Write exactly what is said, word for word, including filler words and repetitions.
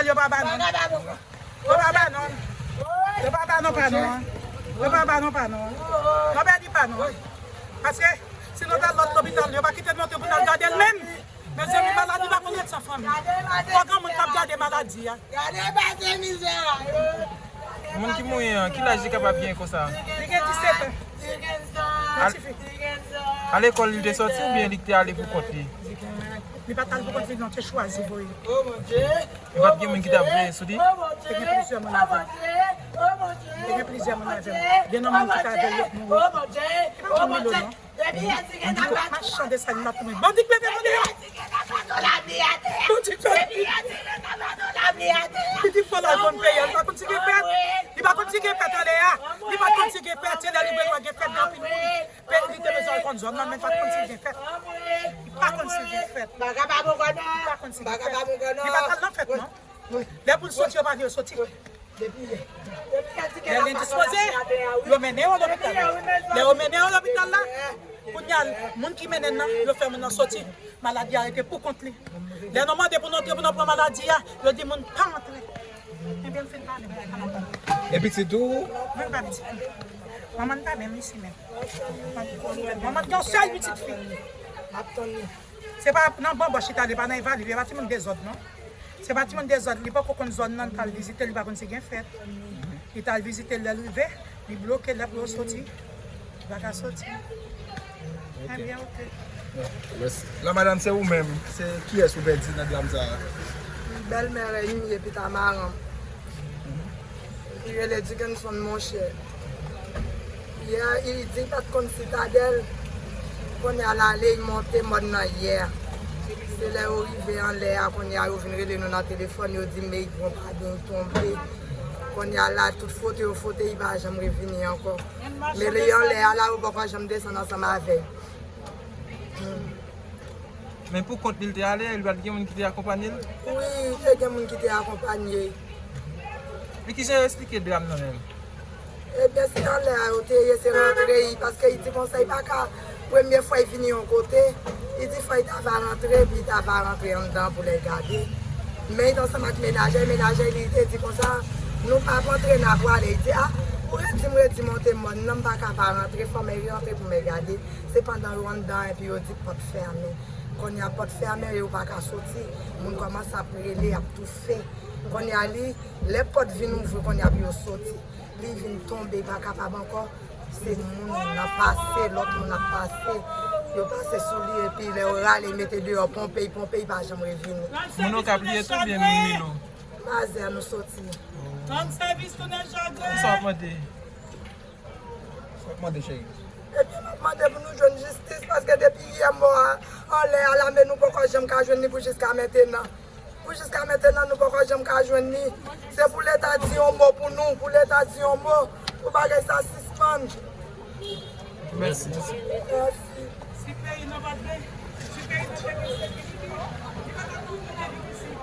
Yo pa ba non. Yo pa ba non. Yo pa ba non pa non. Yo pa ba non pa non. Yo pèdi pa non. Paske si nou t al lòt lopital, yo pa kite nou antre pou n al gade l menm. Mezanmi, maladi pa konn ret san fanmi. Fò granmoun k ap gade maladi a. Gade pase mizè a. Moun ki mouri an, ki laj li kapab gen konsa? Li gen disèt an. Al, a lekòl li te sòti oubyen li te ale pou kont li? Li pa t al pou kont li non, te chwazi voye. Li pa t gen moun ki t ap veye sou li? Te gen plizyè moun avè l. Te gen plizyè moun avè l. Gen nan moun ki t avè l, yo mouri. Li pa konn Milo non. Machan de sal nan tou men. Bandi k leve bandi a. Bandi k fè. Li di fò l al konn peyi a. Li pa konn si gen fèt. Li pa konn si gen fèt anlè a. Li pa konn si gen fèt. Se lè li bezwen gen fèt gen anpil moun. Pe- Li te bezwen al konn zòn nan men li pa konn si gen fèt. Li pa konn si gen fèt. Li pa konn si gen fèt. Li pa t al nan fèt non. Lè pou l soti yo pa vle yo soti. Lè l endispoze, yo mennen yo lopital la. Lè yo mennen yo lopital la, kounye a, moun ki mennen l nan, yo fè moun nan soti. Maladi a rete pou kont li. Lè nou mande pou nou antre pou nou pran maladi a, yo di moun pa antre. Ebyen, m fin pale, m pa antre. E pitit ou? Mwen pa pitit. Manman n pa menm isi menm. Manman n gen yon sèl pitit fi. Se pa nan banbòch li t ale, pa nan envalid, li pa timoun dezòd non. Se pa timoun dezòd, li poko konn zòn nan, li t al vizite l, li pa konn si gen fèt. Li t al vizite l, lè l rive, li bloke lè pou yo soti. Li pa ka soti. Ebyen, oke. Mèsi. La madanm, se ou menm, se kiyès ou pèdi nan dram sa a? Bèlmè Rèmi epi ta maranm. Li rele Dickenson monchè. Yè, li di li pa t konn Sitadèl. Kounye a l ale, li monte mòn nan yè. Se lè yo rive anlè a, kounye a yo vin rele nou nan telefòn, yo di m Meyik Pwonpaden tonbe. Kounye a la, tout fwote yo fwote, li pa janm revini ankò. Men li anlè a la, yo poko janm desann ansanm avè l. Men pou kont li l te ale, li pa t gen moun ki te akonpanye l? Wi, te gen moun ki te akonpanye l. Men kijan yo eksplike dram nan menm? Ebyen, se anlè a yo te ye, se rantre, paske li di konsa, li pa ka, premye fwa li vini yon kote, li di fò li ta va rantre, epi li ta va rantre anndan pou lè l gade. Men li t ansanm ak menajè, menajè li te di konsa, nou p ap antre, n a pwale. Li di, a, ou redi m, redi monte mòn nan, m pa ka pa rantre, fò m rantre pou mwen gade. Se pandan yo anndan epi yo di pòt fèmen. Kounye a pòt fèmen, yo pa ka soti. Moun kòmanse ap rele, ap toufe. Kounye a li, lè pòt vin ouvri, kounye a pou yo soti. Li vin tonbe, pa kapab ankò. Se moun nan pase, lòt moun ap pase. Yo pase sou li, epi lè yo rale, mete deyò, ponpe, ponpe, pa janm revini. Moun Okap li ye tou oubyen moun Milo? Mazè nou soti. Ban m sèvis tounen jòdè. Kisa w ap mande? Sa w ap mande, cheri? Ebyen, m ap mande pou nou jwenn jistis, paske depi yè mò a anlè a la, men nou poko janm ka jwenn li pou jiska mentenan. Pou jiska mentenan, nou poko janm ka jwenn li. Se pou Leta di yon mo pou nou, pou Leta di yon mo, pou bagay sa sispann. Mèsi. Mèsi. Si peyi nou pa t gen, si peyi nou te gen sekirite, li pa t ap tounen nan isit.